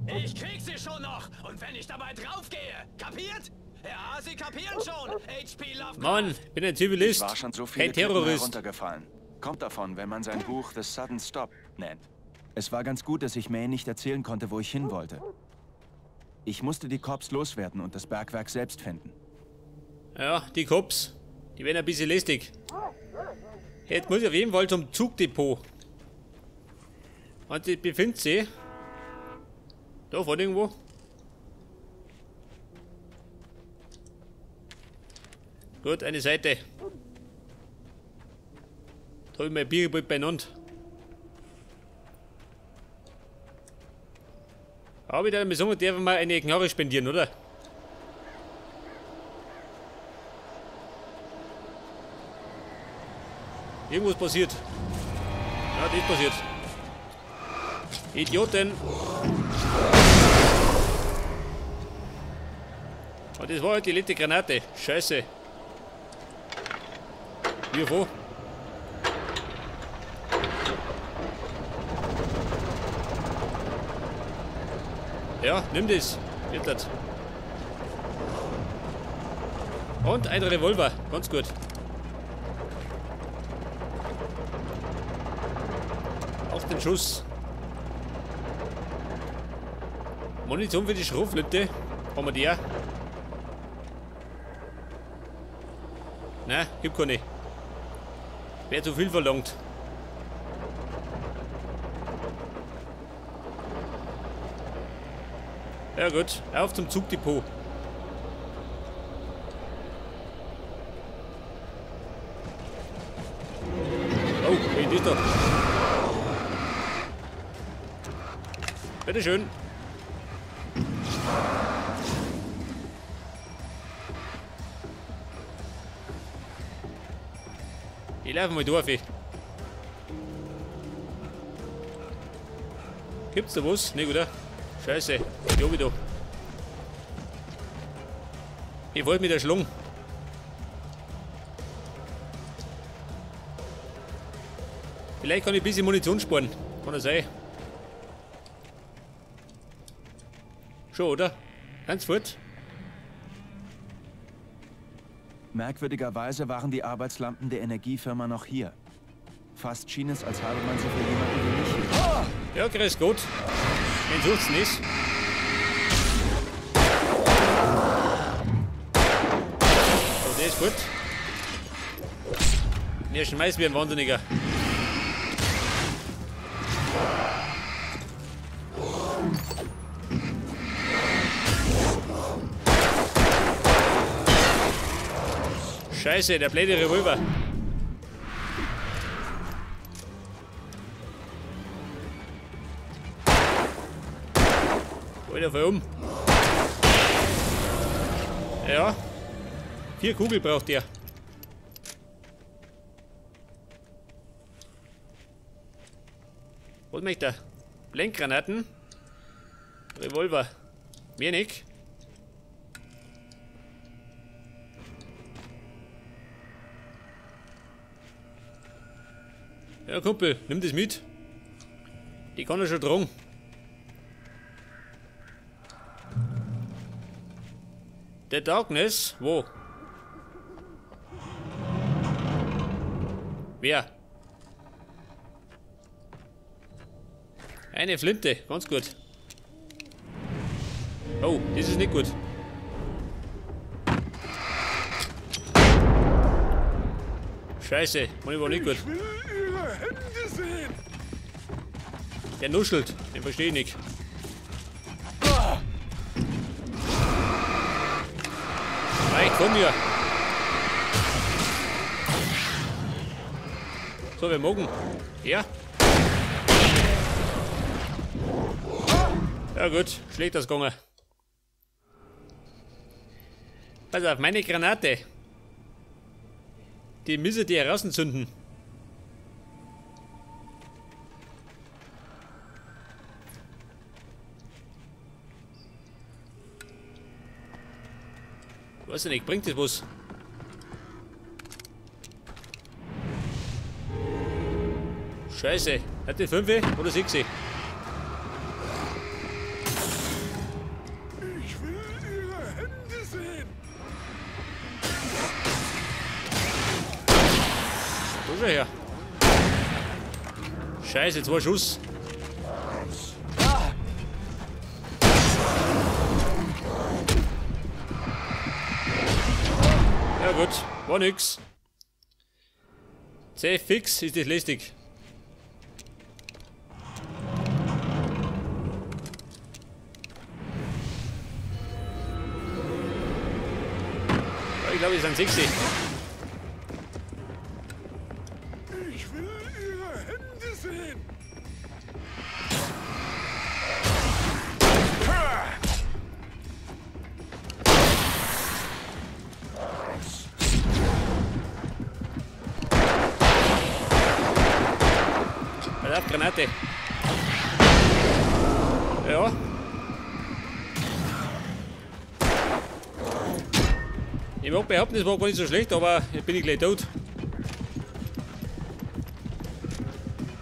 Ich krieg sie schon noch. Und wenn ich dabei draufgehe, kapiert? Ja, sie kapieren schon. HP Lovecraft. Mann, ich bin ein Zivilist. Ich war schon so viele kein Terrorist. Runtergefallen. Kommt davon, wenn man sein Buch The Sudden Stop nennt. Es war ganz gut, dass ich May nicht erzählen konnte, wo ich hin wollte. Ich musste die Cops loswerden und das Bergwerk selbst finden. Ja, die Cops. Die werden ein bisschen lästig. Jetzt muss ich auf jeden Fall zum Zugdepot. Und die befindet sich da vorne irgendwo. Gut, eine Seite. Da habe ich mein Bier bald beieinander. Aber ich darf mir darf mal eine Knarre spendieren, oder? Irgendwas passiert. Ja, das ist passiert. Idioten! Und das war halt die letzte Granate. Scheiße. Wie vor? Ja, nimm das. Wird das. Und ein Revolver. Ganz gut. Auch den Schuss. Munition für die Schrotflinte. Haben wir die auch? Nein, gibt keine. Wäre zu viel verlangt. Ja gut, auf zum Zugdepot. Oh, hey, das da. Bitteschön. Ich laufe mal durch. Gibt's da was? Ne, oder? Scheiße. Ja, wieder. Ich wollte mit der Schlung. Vielleicht kann ich ein bisschen Munition sparen. Kann das sein? Schon, oder? Ganz fort. Merkwürdigerweise waren die Arbeitslampen der Energiefirma noch hier. Fast schien es, als habe man sie für jemanden wie mich hier. Ja, grüß Gott. Den sucht's nicht. So, der ist gut. Mir schmeißt wie ein Wahnsinniger. Scheiße, der blöde Revolver. Alter, voll um. Ja. 4 Kugeln braucht der. Was möchte er? Lenkgranaten. Revolver. Mehr nicht. Ja, Kumpel, nimm das mit. Die kann er schon tragen. The Darkness? Wo? Wer? Eine Flinte, ganz gut. Oh, das ist nicht gut. Scheiße, meine war nicht gut. Ich will Ihre Hände sehen. Der nuschelt, den verstehe ich nicht. Reicht von mir. So, wir mogen. Ja. Ja gut, schlägt das gegangen. Pass auf, meine Granate. Die müssen die herauszünden. Weiß ich nicht, bringt das was? Scheiße, hat die 5 oder 6? Da schau her. Scheiße, 2 Schuss. Ja gut, war nix. Zäh fix ist das lästig. Ich glaube, es sind 6. Ich will Ihre Hände sehen. Pass auf, Granate. Ja. Ich mag behaupten, das war gar nicht so schlecht, aber jetzt bin ich gleich tot.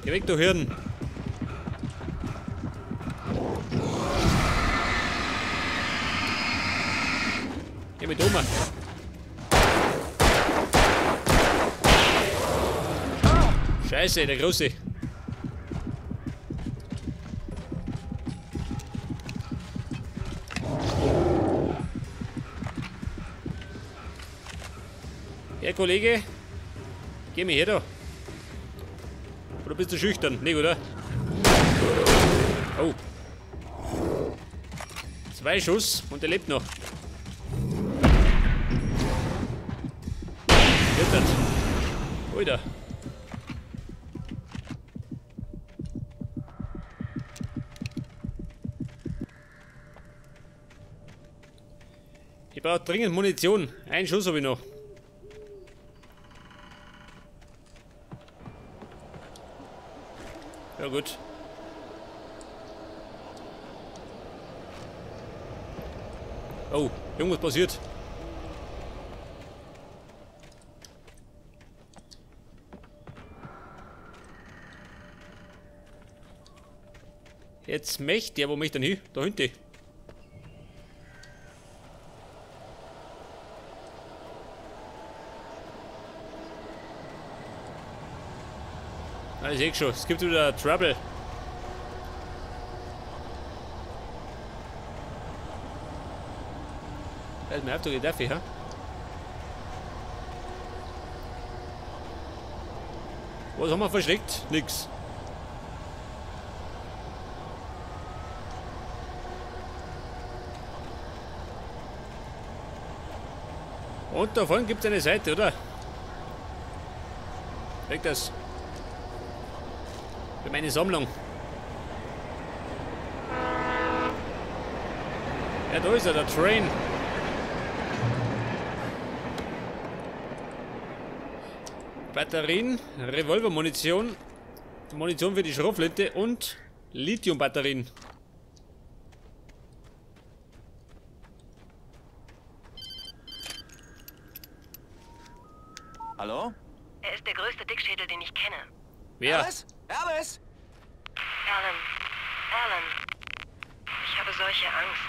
Geh weg, du Hirn. Geh mit um. Scheiße, der Große. Ja, Kollege, geh mir her da. Oder bist du schüchtern? Nee, oder? Oh. 2 Schuss und er lebt noch. Wird Alter. Ich brauche dringend Munition. Einen Schuss habe ich noch. Ja gut. Oh, irgendwas passiert. Jetzt möchte der, wo möchte denn hin? Da hinten. Ich sehe schon, es gibt wieder Trouble. Da ist mir auf, darf ich, ha? Was haben wir versteckt? Nix. Und da vorne gibt es eine Seite, oder? Weg das. Für meine Sammlung. Ja, da ist er, der Train. Batterien, Revolvermunition, Munition für die Schrotflinte und Lithiumbatterien. Hallo? Er ist der größte Dickschädel, den ich kenne. Wer? Alice? Alice? Alan. Alan. Ich habe solche Angst.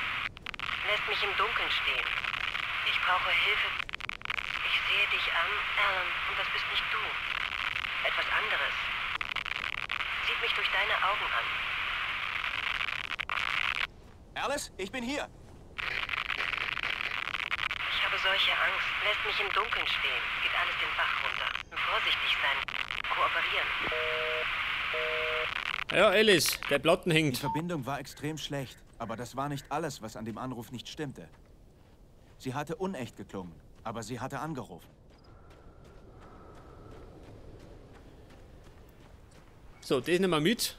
Lässt mich im Dunkeln stehen. Ich brauche Hilfe. Ich sehe dich an, Alan, und das bist nicht du. Etwas anderes. Sieht mich durch deine Augen an. Alice, ich bin hier. Ich habe solche Angst. Lässt mich im Dunkeln stehen. Geht alles den Bach runter. Vorsichtig sein. Kooperieren. Ja, Alice, der Platten hängt. Die Verbindung war extrem schlecht, aber das war nicht alles, was an dem Anruf nicht stimmte. Sie hatte unecht geklungen, aber sie hatte angerufen. So, das nehmen wir mit.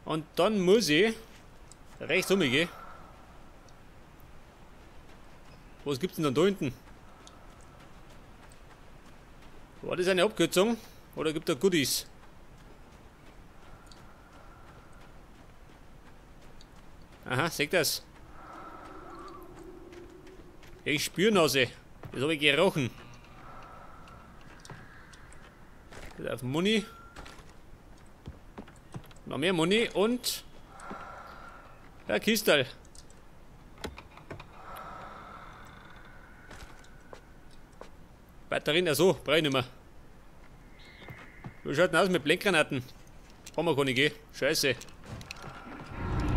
Und dann muss ich rechts umgehen. Was gibt's denn dann da hinten? War das eine Abkürzung? Oder gibt da Goodies? Aha, seht das? Ich spüre Nase. Das habe ich gerochen. Das auf Muni. Noch mehr Muni und der Kistel. Batterien, also brauche ich nicht mehr. Wie schaut denn aus mit Blendgranaten? Haben wir keine, gell? Scheiße.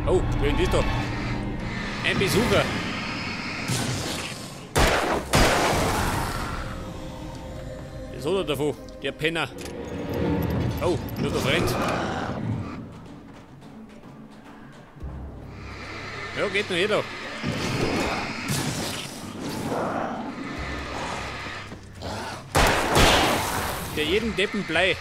Oh, wer ist das da? Ein Besucher. Was hat er davon? Der Penner. Oh, nur der Freund. Ja, geht noch jeder. Der jeden Deppen Blei.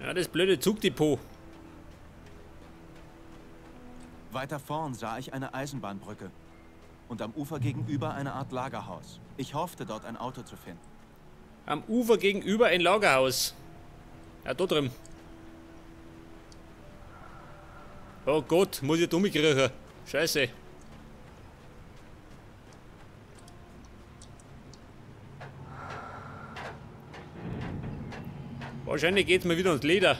Ja, das blöde Zugdepot. Weiter vorn sah ich eine Eisenbahnbrücke. Und am Ufer gegenüber eine Art Lagerhaus. Ich hoffte, dort ein Auto zu finden. Am Ufer gegenüber ein Lagerhaus. Ja, da drin. Oh Gott, muss ich dumm kriechen. Scheiße. Wahrscheinlich geht's mir wieder ins Leder.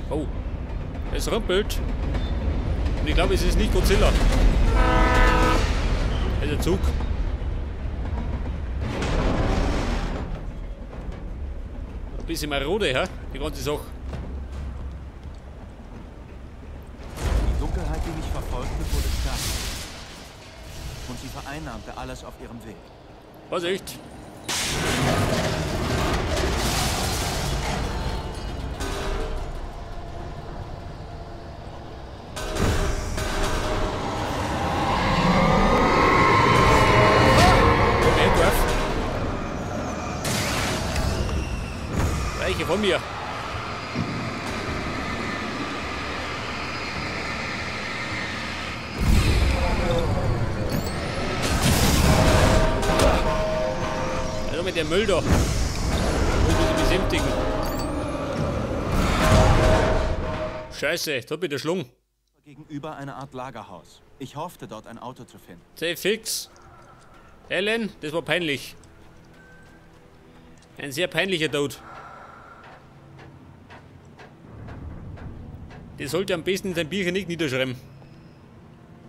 Oh, es rumpelt. Und ich glaube, es ist nicht Godzilla. Es ist ein Zug. Ein bisschen marode, hä? Die ganze Sache. Die Dunkelheit, die mich verfolgte, wurde stärker. Und sie vereinnahmte alles auf ihrem Weg. Vorsicht! Weiche von mir! Also mit dem Müll da. Muss ich besänftigen. Scheiße, da bin ich der Schlung. Gegenüber eine Art Lagerhaus. Ich hoffte, dort ein Auto zu finden. Sei fix. Alan, das war peinlich. Ein sehr peinlicher Tod. Der sollte am besten sein Bierchen nicht niederschreiben.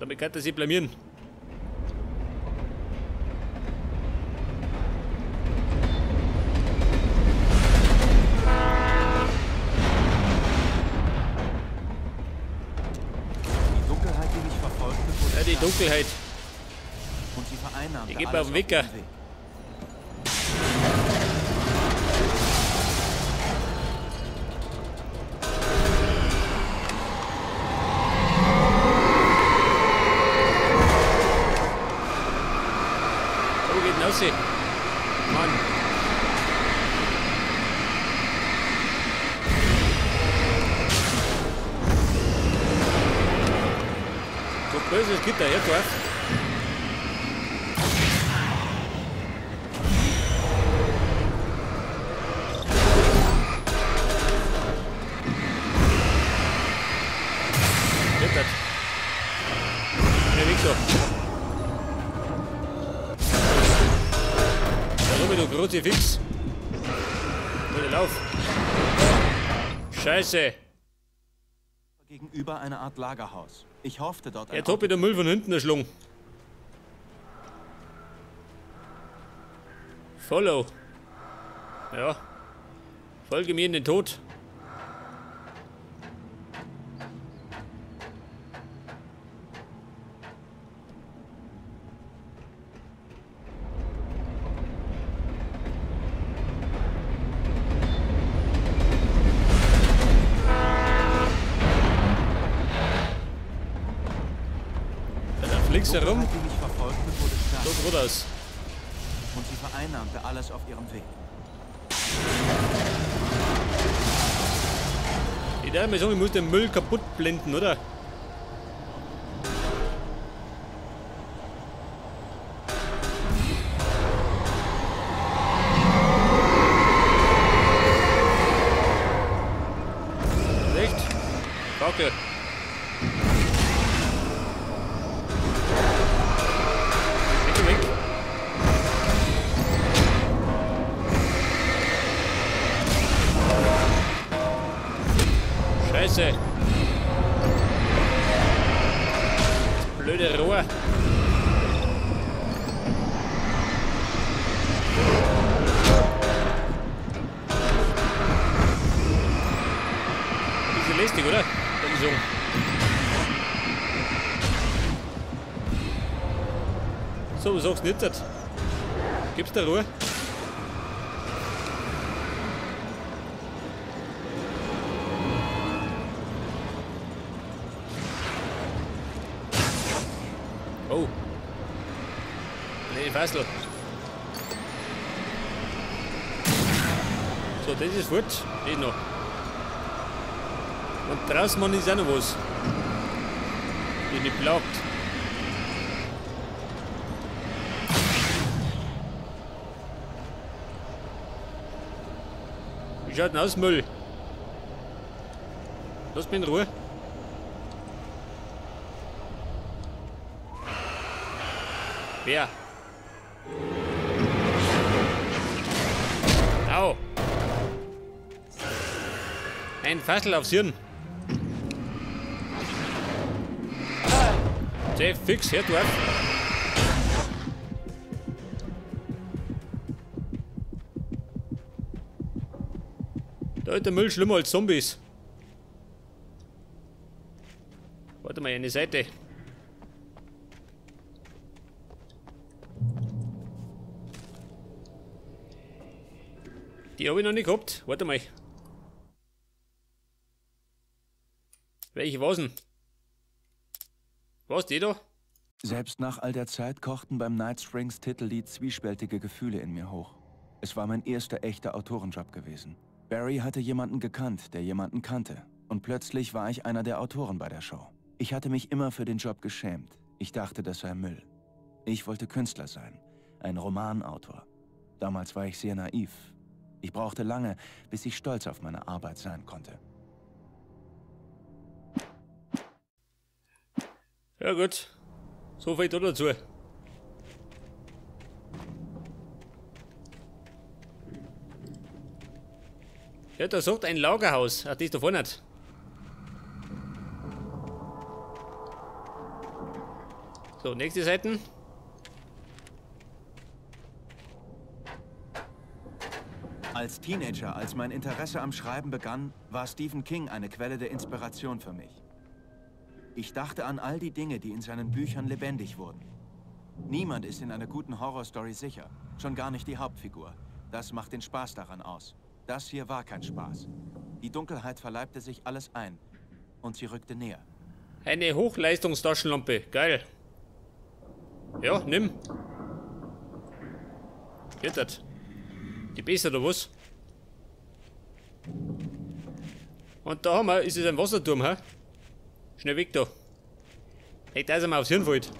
Damit kann er sich blamieren. Die Dunkelheit, die mich verfolgte, wurde ja, die Dunkelheit. Und sie vereinnahmte Die geht mir auf den Wecker. Wo geht denn raus? Mann. So böses Gitter, her, drauf. Der Weg da. Da du Kruzifix. Bitte lauf. Scheiße. Gegenüber eine Art Lagerhaus. Ich hoffte dort. Jetzt hab ich den Müll von hinten erschlungen. Follow. Ja. Folge mir in den Tod. Links herum. Die mich verfolgte, wurde stark. So gut aus. Und sie vereinnahmte alles auf ihrem Weg. Ich darf mir sagen, ich muss den Müll kaputt blenden, oder? Echt? Kacke. Scheiße. Das blöde Rohr. Bisschen lästig, oder? So, was sagst du jetzt? Gibt's da Ruhe? Oh. Nee, Fassel. So, das ist fort. Das noch. Und draußen man ist auch noch was. Die mich plagt. Wie schaut denn aus, Müll? Lass mich in Ruhe. Wer? Au! Ein Fassel aufs Hirn. Sehr fix, hör du auf. Da ist der Müll schlimmer als Zombies. Warte mal, eine Seite. Die habe ich noch nicht gehabt. Warte mal. Welche war's denn? Was, die da? Selbst nach all der Zeit kochten beim Night Springs Titellied zwiespältige Gefühle in mir hoch. Es war mein erster echter Autorenjob gewesen. Barry hatte jemanden gekannt, der jemanden kannte. Und plötzlich war ich einer der Autoren bei der Show. Ich hatte mich immer für den Job geschämt. Ich dachte, das sei Müll. Ich wollte Künstler sein, ein Romanautor. Damals war ich sehr naiv. Ich brauchte lange, bis ich stolz auf meine Arbeit sein konnte. Ja gut, so viel da dazu. Ja, da sagt ein Lagerhaus. Ach, das ist da vorne nicht. So, nächste Seite. Als Teenager, als mein Interesse am Schreiben begann, war Stephen King eine Quelle der Inspiration für mich. Ich dachte an all die Dinge, die in seinen Büchern lebendig wurden. Niemand ist in einer guten Horrorstory sicher, schon gar nicht die Hauptfigur. Das macht den Spaß daran aus. Das hier war kein Spaß. Die Dunkelheit verleibte sich alles ein und sie rückte näher. Eine Hochleistungstaschenlampe, geil. Ja, nimm. Geht das? Die besser oder was? Und da haben wir, ist es ein Wasserturm, hä? Schnell weg da. Hey, da ist einmal aufs Hirn fällt.